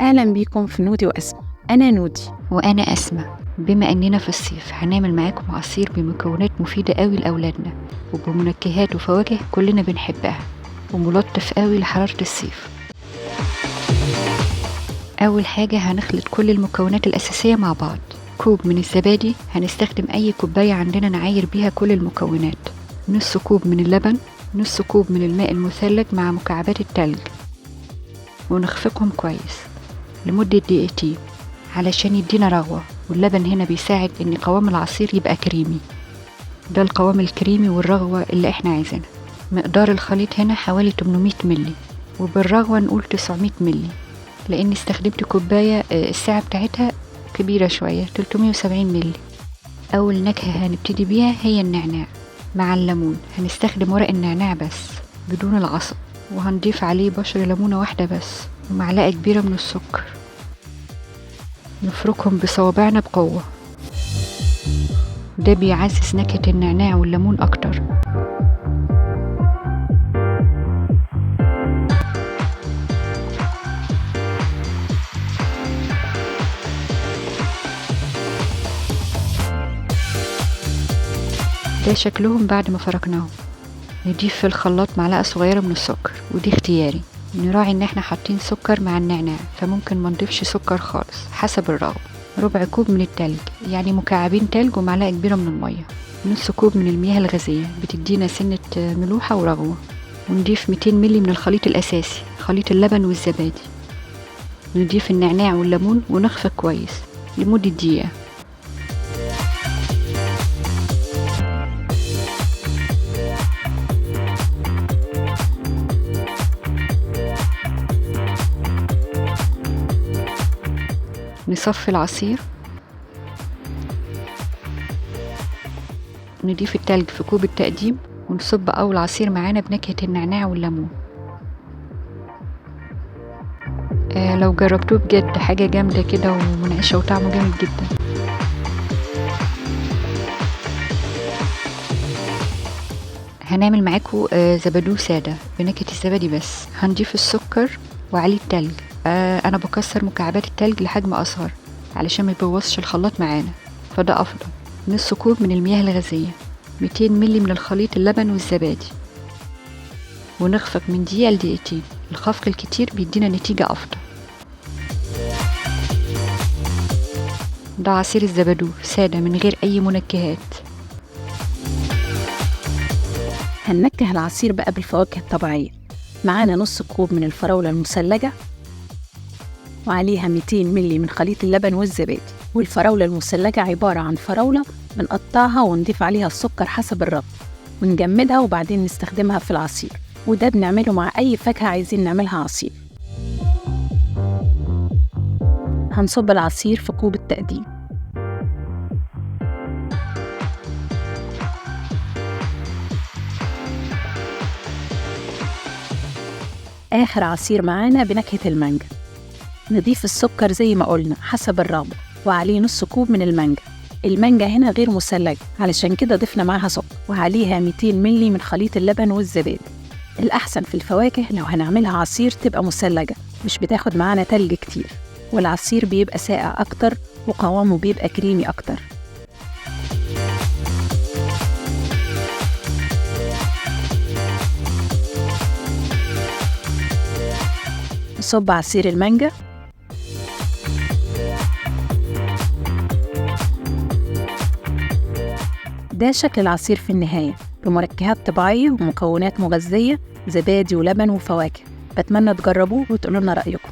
أهلا بيكم في نودي وأسماء. أنا نودي وأنا أسماء. بما أننا في الصيف هنعمل معاكم عصير بمكونات مفيدة قوي لأولادنا وبمنكهات وفواكه كلنا بنحبها وملطف قوي لحرارة الصيف. أول حاجة هنخلط كل المكونات الأساسية مع بعض. كوب من الزبادي، هنستخدم أي كوباية عندنا نعاير بيها كل المكونات، نص كوب من اللبن، نص كوب من الماء المثلج مع مكعبات التلج، ونخفقهم كويس لمدة دقيقتين علشان يدينا رغوة. واللبن هنا بيساعد ان قوام العصير يبقى كريمي، ده القوام الكريمي والرغوة اللي احنا عايزينها. مقدار الخليط هنا حوالي 800 ملي، وبالرغوة نقول 900 ملي لان استخدمت كوباية السعة بتاعتها كبيرة شوية، 370 ملي. اول نكهة هنبتدي بيها هي النعناع مع الليمون. هنستخدم ورق النعناع بس بدون العصب، وهنضيف عليه بشر ليمونة واحدة بس ومعلقة كبيرة من السكر. نفركهم بصوابعنا بقوة، ده بيعزز نكهة النعناع والليمون أكتر. ده شكلهم بعد ما فركناهم. نضيف في الخلاط معلقة صغيرة من السكر، ودي اختياري، نراعي ان احنا حاطين سكر مع النعناع فممكن ما نضيفش سكر خالص حسب الرغبة. ربع كوب من التلج، يعني مكعبين تلج ومعلقة كبيرة من المية، نص كوب من المياه الغازية بتدينا سنة ملوحة ورغوة، ونضيف 200 ملي من الخليط الأساسي خليط اللبن والزبادي. نضيف النعناع والليمون ونخفق كويس لمدة دقيقة. نصفي العصير، نضيف التلج في كوب التقديم، ونصب أول عصير معانا بنكهة النعناع والليمون. لو جربتوه بجد حاجة جامدة كده ومنعشة وطعمه جامد جدا. هنعمل معاكم زبادو سادة بنكهة الزبادي بس. هنضيف السكر وعليه التلج. انا بكسر مكعبات التلج لحجم اصغر علشان ما يبوظش الخلاط معانا، فده افضل. نص كوب من المياه الغازية، 200 ملي من الخليط اللبن والزبادي، ونخفق من دقيقة لدقيقتين. الخفق الكتير بيدينا نتيجة افضل. ده عصير الزبادو سادة من غير اي منكهات. هننكه العصير بقى بالفواكه الطبيعية. معانا نص كوب من الفراولة المثلجة وعليها 200 ملي من خليط اللبن والزبادي. والفراولة المثلجة عبارة عن فراولة بنقطعها ونضيف عليها السكر حسب الرغبة ونجمدها وبعدين نستخدمها في العصير، وده بنعمله مع أي فاكهة عايزين نعملها عصير. هنصب العصير في كوب التقديم. آخر عصير معانا بنكهة المانجا. نضيف السكر زي ما قلنا حسب الرغبة وعليه نص كوب من المانجا. المانجا هنا غير مثلجة علشان كده ضفنا معاها سكر، وعليها 200 ملي من خليط اللبن والزبادي. الأحسن في الفواكه لو هنعملها عصير تبقى مثلجة، مش بتاخد معانا تلج كتير، والعصير بيبقى ساقع أكتر وقوامه بيبقى كريمي أكتر. نصب عصير المانجا. ده شكل العصير في النهاية بمركبات طبيعية ومكونات مغذية، زبادي ولبن وفواكه. بتمنى تجربوه وتقولوا لنا رأيكم.